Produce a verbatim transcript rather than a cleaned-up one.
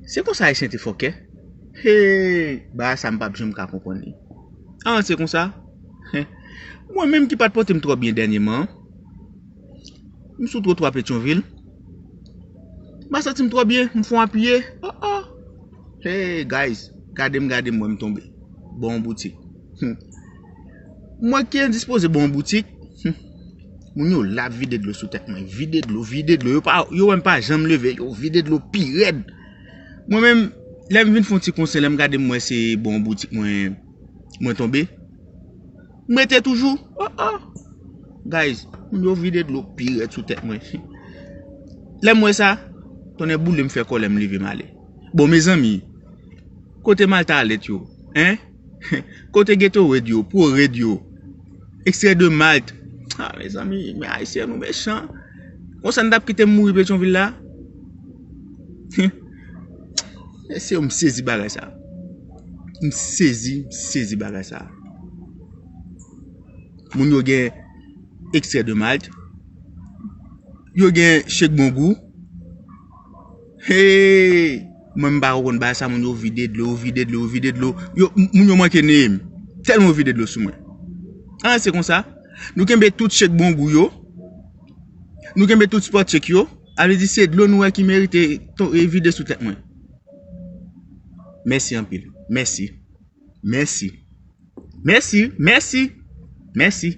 Se konsa Ayisyen te fòkè. Hey, bagay sa m p ap janm ka konprann li. An, se konsa. Mwen menm ki pa t pote m twò byen dènyèman, m sou twotwa Petyonvil. M pa santi m twò byen, m fon apiye. Oh, oh. Hey, guys, gade m, gade m, wè m tonbe. Bon boutik. Hmm. Mwen ki endispoze bon boutik. Hmm. Moun yo la ap vide dlo sou tèt mwen. Vide dlo, vide dlo. Yo pa, yo wè m pa janm leve. Yo vide dlo pi rèd. Mwen menm, lè m vin fon ti konsen, lè m gade m wè se bon boutik mwen, mwen tonbe. M rete toujou. Oh, oh. Guys, moun yo vide dlo pi rèd sou tèt mwen. Lè m wè sa, tonnè boule m fè kòlè m leve m ale. Bon, mezanmi, kote Malta alèt yo? Hein? Kote Gatorade yo, Powerade yo, Extrait de Malt? Ah, mezanmi, men Ayisyen nou mechan. Konsa n t ap kite m mouri Petyonvil la? Mesye, m sezi bagay sa. M sezi, m sezi bagay sa. Moun yo gen Extrait de Malt. Yo gen Shake Bon Goût. Hey! Mwen m pa konprann bagay sa, moun yo vide dlo, yo vide dlo, yo vide dlo. Yo, m- moun yo manke neye m. Tèlman yo vide dlo sou mwen. An, se konsa. Nou kenbe tout Shake Bon Goût yo. Nou kenbe tout Sport Shake yo. A vle di se dlo nou wè ki merite to- e vide sou tèt mwen. Mèsi anpil. Mèsi. Mèsi. Mèsi. Mèsi. Mèsi.